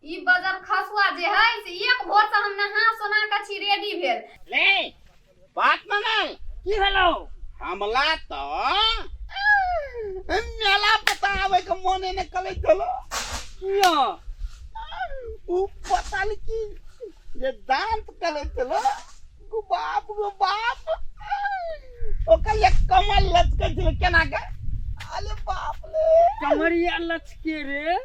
ई बजर खसुआ जे है से एक भोर से हम नहा सोना के छी रेडी भेल। ले बात मानल। की भेलौ? हमला तो मेला पता आवे के मोने ने कले चलो। किया? उ पता नहीं की जे दांत कले चलो गो बाप गो बाप, ओकर एक कमल लचके छलै केना के, अरे बाप रे, कमरिया लचके रे।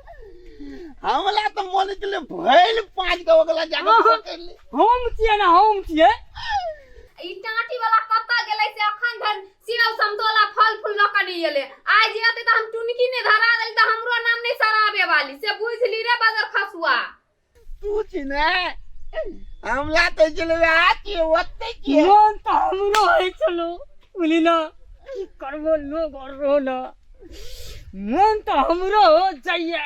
हमला तो मन छलै भइल 5 गो ओकरा जाके पकड़ ले। हम छियै ना, हम छियै। ई टाटी वाला कतऽ गेलै से अखन धरि सेब समतोला फल फूल लऽ कऽ नहि एलै। आइ जे एतै तऽ हम टुनकी नहि धरा देली तऽ हमरो नाम नहि सराबे वाली से बुझली रे बजर खसुआ। तू छी ने हमला तो छलै आ छियै ओतै छियै। मन तऽ हमरो होइ छलो बुझली ना, की करबो लोग और रहो ना, मन तऽ हमरो जाइए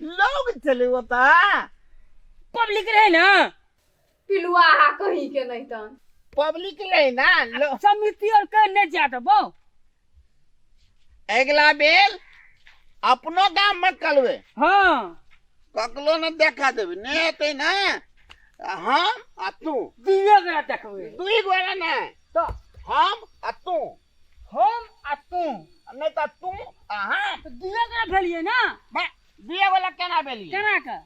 लोग छलै ओतऽ, पब्लिक रहे ना, पिलुआ हा कहीं के नहीं तन पब्लिक रहे ना, समिति और के नहीं जा देबो। अगला बेल अपनो गाम में कलवे। हाँ। ककलो न देखा देबे ने हेतै ना, हम आ तू दुइये गोरा देखबे। दुई गोरा ने तो हम आ तू, हम आ तू नहीं तो तू आ हम, तो दुइये गोरा भेलिए ना। दुइये गोरा केना भेलिए? केना के?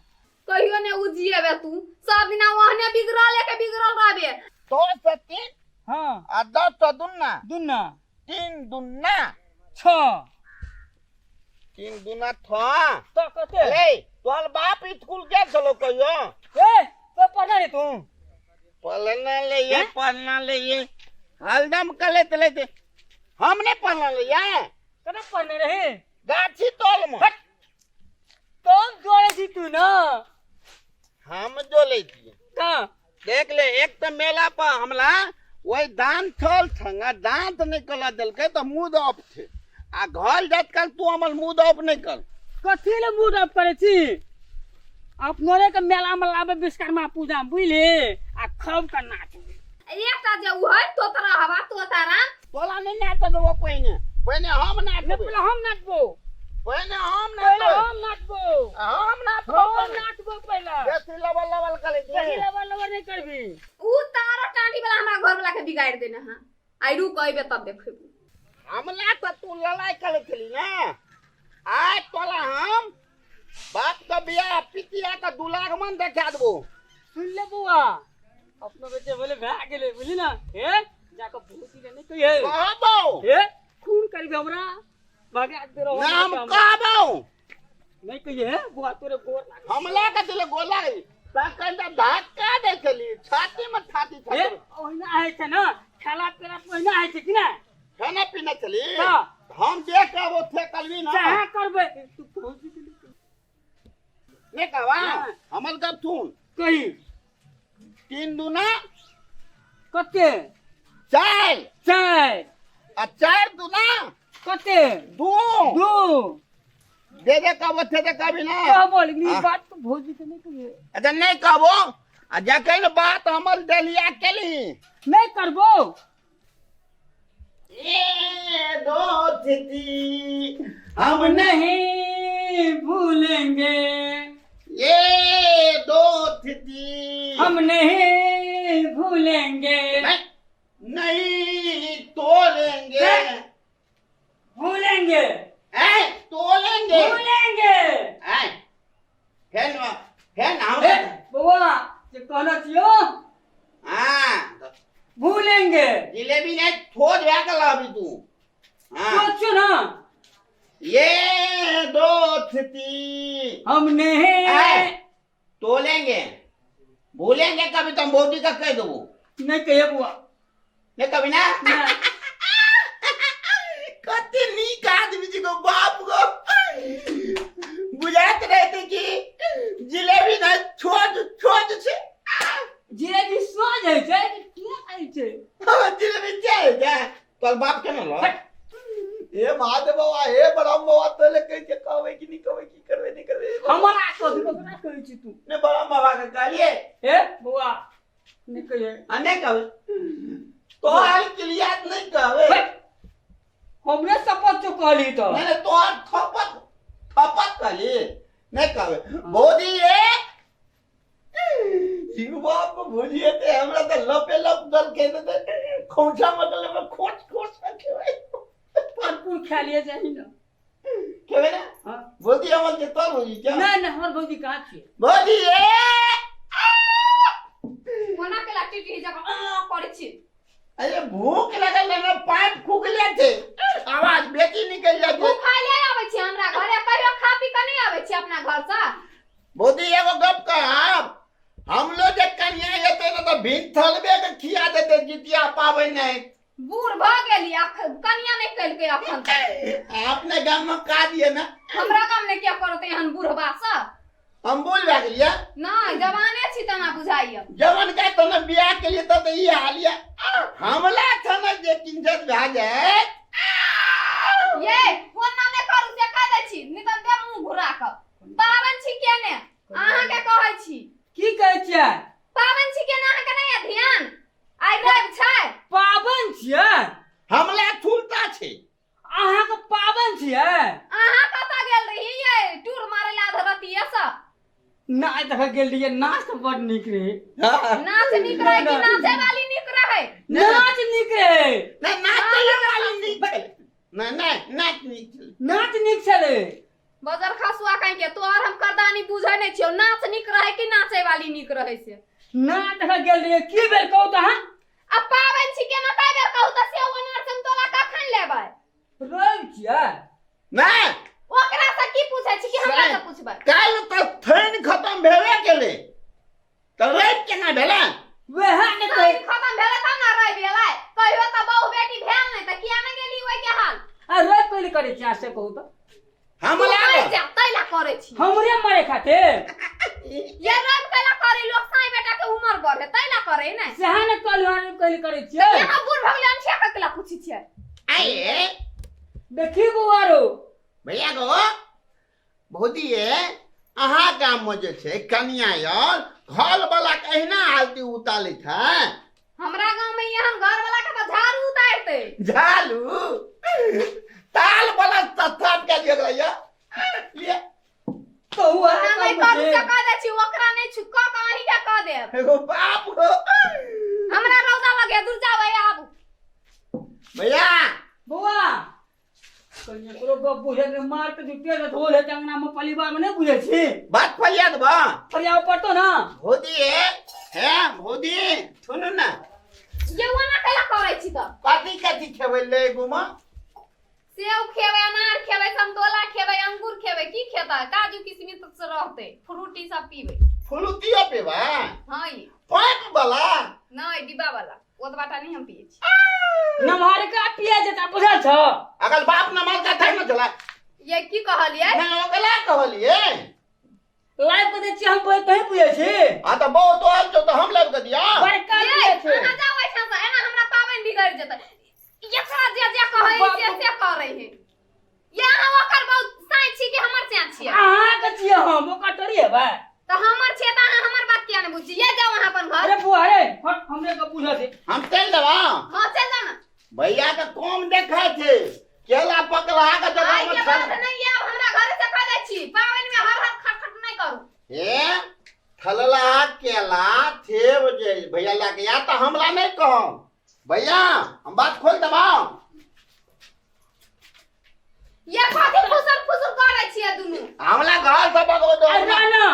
कहियो ने उजिएबे तू, सब दिना ओहने बिगड़ल के बिगड़ल रहबे। 2 से 3, हाँ, आ 10 से दुन्ना, दुन्ना, 3 दुन्ना 6, 3 दुना 6। तो कते? ले तोहर बाप स्कूल गेल छलो कहियो? ए तो पढ़ना रे तू? पढ़ना ले ये, पढ़ना ले ये, हरदम कले लेते हम नहीं पढ़ना ले ये। कना पढ़ने रहे? गाछी तोल में। हट। तुम जोड़े छी तू ना? हम जोड़े छी। कहाँ? देख ले, एक तो मेला पर हमला वही दांत छल छंगा दांत निकल देलकै तो मुंह ऑफ थे, आ घर जात काल तू हमर मुंह ऑफ नहीं कर। कथी ले मुंह ऑफ करे छी? अपनोरे के मेला में लाबे विश्वकर्मा पूजा में, बुझली, आ खूब के नाच। एकटा जे उ है तोतरा हवा तोतारा तोला नहीं नाच देबो, पहिने पहिने हम नाचबो। पहिले हम नाचबो, पहिने हम पहिले नाचबो, हम नाचबो, हम नाचबो, हम नाचबो पहिले। बेसी लबल लबल करे छी, बेसी लबल लबल नहीं करबी। उ तारो टाटी वाला हमरा घर वाला के बिगाड़ देने हां, आई रुक अइबे तब देखबी। हमला तो तू लड़ाई करे छली ना, आज तोला हम बाप का बियाह पितिया का 2 लाख मन देखा देबो। सुन ले बुआ, अपनो बेटे बोले भए गेलै बुझली ना, हे जाके भौजी के नहीं कहिए। कहबो। हे खून करबी हमरा भगा दे रहो। ना हम कहबो नहीं कहिए बुआ, तोरे गोर लागे। हमला के दिले गोर लागे तखन तऽ धक्का दै छली छाती में, छाती हे छाती। ओहिना होइ छै ना, खेला पीला ओहिना होइ छै कि ना? खाना पीना छली। हाँ। हम देख के आबो थे कलवी ना। चाहे करबै तू भौजी के नहीं कहिए। नहीं कहवा? हाँ। हमर गप सुन। कही। 3 दूना कते? 4। 4। आ 4 दूना कते? 2। 2। दे दे कहबो थे दे कहबी ना। कहबो, लेकिन ई हाँ। बात तो भौजी के नहीं कहिए। अच्छा नहीं कहबो, आ जखन बात हमर दलिया केली नहीं करबो। ये दोस्ती हम नहीं भूलेंगे, ये दोस्ती हम नहीं भूलेंगे, नहीं तोड़ेंगे, भूलेंगे, तोड़ेंगे, भूलेंगे। फेन फेन हम बउआ जे कहना छियो। हाँ। भूलेंगे। जिलेबी नहीं छोड़ भए गेल अभी तू। हाँ। सोचो ना। ये दोस्ती हम नहीं तोलेंगे, भूलेंगे कभी तो हम भौजी का कह देबो। नहीं कहिए बुआ। नहीं कभी ना? ना। कते नीक आदमी जी को बाप को बुझात रहते कि जिलेबी ना छोड़ छोड़ छे। जिलेबी सोझ होइ छै कि किया खाइ छै? हाँ, जिलेबी छै जा तोर बाप के ना लो। हे महादेव बाबा, हे ब्रह्म बाबा, तोले कहै छै कहबै कि नहि कहबै, की करबै नहि करबै। हमरा कहबी ककरा कहै छी तू? ने ब्रह्म बाबा के कहलिए। हे बौआ नहि कहिए। आ नहि कहबै तोहर क्लियर नहीं कहबै। हमरे शपथ तो कहली तो। नहीं, नहीं, तोहर थपत थपत कहली। नहि कहबै भौजी ये बाप भौजी ते हमरा तऽ लपे लप दलकै तऽ खोंचा मतलब में खोच खोच के खेबै। फल फूल खा लिए चाही ने। खेबै ने? हाँ। भौजी हमर के तोर भौजी क्या? नहि नहि, हमर भौजी कहाँ छियै? भौजी ये कोना केला टीटी जकाँ अँ करै छी? अरे भूख लगल रहे, पाइप खुगले थे, आवाज बेटी निकल जाते। भूख खाय ले आबै छी हमरा घरे? कहियो खा पी के नहि आबै छी अपना घर से? मोदी एगो गप कहब, हम लोग जे कन्या हेतै ने तऽ भिन थलबे के खिया देते जितिया पाबै नहीं। बूढ़ भऽ गेली, कनिया नहि केलकै अखन तक। अपने गाम में का दिए ना? हमरा गाम ने किया करत एहन बूढ़बा सब? हम बोल भए गेलियै? नहि, जवाने छी तना बुझाइया। जवन का तो ने बियाह के लिए तो ई हाल या हमला छ ने जे किंचत भए जाए। ये ओना नहि करू से कह दै छी, नहि तऽ देब मुँह घुरा कऽ। पाबनि छी केने अहाँके कहै छी। की कहै छियै? पाबनि छी केने अहाँके नहि यऽ ध्यान? आइ रवि छै। पाबनि छियै? हमला थुलता छै। अहाँके पाबनि छियै? अहाँ कतऽ गेल रही ये टूर मारै ला अधरतिये सँ? नाच देखऽ गेल रहियै, नाच तऽ बड नीक रहै। हाँ। नाच नीक रहै कि नाचे वाली नीक रहै? नाच नीक रहै। नहि, नाचैयो वाली नीक छलै। नहि नहि, नाच नीक छलै। नाच नीक छलै। बजर खसुआ कहीं के तोहर हम करदानी बुझै नहि छियौ। नाच नीक रहै कि नाचे वाली नीक रहै से? नाच देखऽ गेल रहियै। की भेल कहू तऽ अहाँ? आ पाबनि छी केना कए बेर कहू तऽ सेव अनार समतोला कखन लेबै? रवि छियै। नहि। ओकरा से की पूछै छी कि हमरा से पूछबै? काल्हि तऽ थैन खतम भेबे केलै तऽ रवि केना भेलै? वएह ने कहै। थैन खतम भेलै तब ने रवि एलै। कहियो तऽ बहु बेटी भेल नहि तऽ किया नहि गेली ओहि के हाल? आ रवि कैले करै छियै से कहू तऽ? हम तू लागल। मरि जा तै ला करै छी। हमरे मरे खातिर? ये रवि कैला करै? लोक साई बेटा के उमर बढ़े तै ला करै ने। सएह ने कहलहुँ, रवि कैले करै छियै? यहाँ बूढ़ भऽ गेलै, अनठिया के कैला पूछै छियै? आये देखी बौआ रो। भैया गो भौजी ये अहाँ गाम में जे छै कनिया यार घर वाला के अहिना आरती उतारैत है? हमरा गाँव में एहन घर वाला के तऽ झाड़ू उतारतै। झालू ताल वाला तत्थाप के दिया गेलै या लिए। कहू अहाँ। ओना नहि गाममे करू छै। से कह दै छी, ओकरा नहि छु कऽ कऽ अहीं के कह देब। एगो बाप हो। हमरा रौदा लगे, दूर जाबै आबू। भैया। बौआ कनि एकरो गप बुझे ने, मार के जुटे से धोल है अंगना में परिवार में नहीं बुझे छी। बात फरिया देबा। फरियाव पड़तो ना। भौजी हे हे भौजी सुनू ने। ये ओना कैला करै छी तऽ? कथी कथी खेबै ले गुमा? सेब खेबै, अनार खेबै, समतोला खेबै, अंगूर खेबै, की खेतै? काजू किशमिश से रहतै, फ्रूटी सब पीबै। फ्रूटियो पीबै? हाँ ई। पाइप वाला? नहि, डिब्बा वाला, ओतबा टा नहि हम पियै छी। नमहर का पिया जेता बुझल छ? अगर बाप नमहर का था न चला। ये की कहलियै? ना ओकरा कहलियै। लाइव के दै छियै हम, बोल तहीं बुझै छी। आ तऽ बहुत आयल छौ तऽ हम लाइव के दिया। बड़का ये पिया छै। अहाँ जाउ एहिठाम से, एना हमरा पाबनि बिगड़ि जेतै। एकरा जे जे कहै से से करै है। ये अहाँ ओकर बहुत साँय छी कि हमर साँय छियै? अहाँ के छियै हम, ओकर थोड़ी हेबै। तऽ हमर छियै तऽ अहाँ हमर बात किया नहि बुझै छियै? ये जाउ अहाँ अपन घर। अरे बुआ रे, हट, हमरे के बुझऽ दे। हम चलि देबा। हाँ चलि जाउ ने। भैया के कम देखै छै केला पकला के जगह आइ में के बाद नहीं आब हमरा घरे से कह दै छी, पाबनि में हर हर खटखट नहि करू। हे थलला केला थेब जे भैया ला के या तऽ हमरा नहि कहब भैया, हम बात खोल देबा। ये कथी फुसर फुसर करै छियै दुनू? हमरा घर से बगबो दो। अरे ना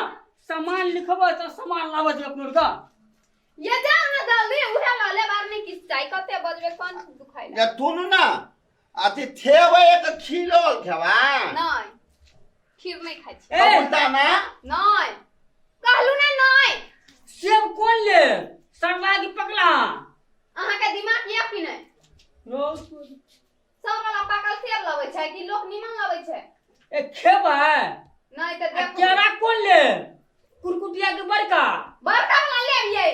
सामान लिखबो तऽ सामान लाबऽ छै अपनो का। ये जाओ ना जल्दी, उहे ल ले बार नहीं किछ चाही। कते बजबे कोन दुखाइ ये तुनु ना अथी थेब एक खीरो खेबा। नहीं, खीर नहीं खाइ छी। ए बबुलता ना। नहीं कहलू ना नहीं। सेब कोन ले, सरला की पकला? अहाँ के दिमाग ये कि नहीं? रो। सब वाला पाकल सेब लबै छै कि लोक निमन लबै छै? ए खेबै। नहीं तऽ आ देखू। केरा कोन ले, कुरकुटिया के बड़का? बड़का वाला लेब ये।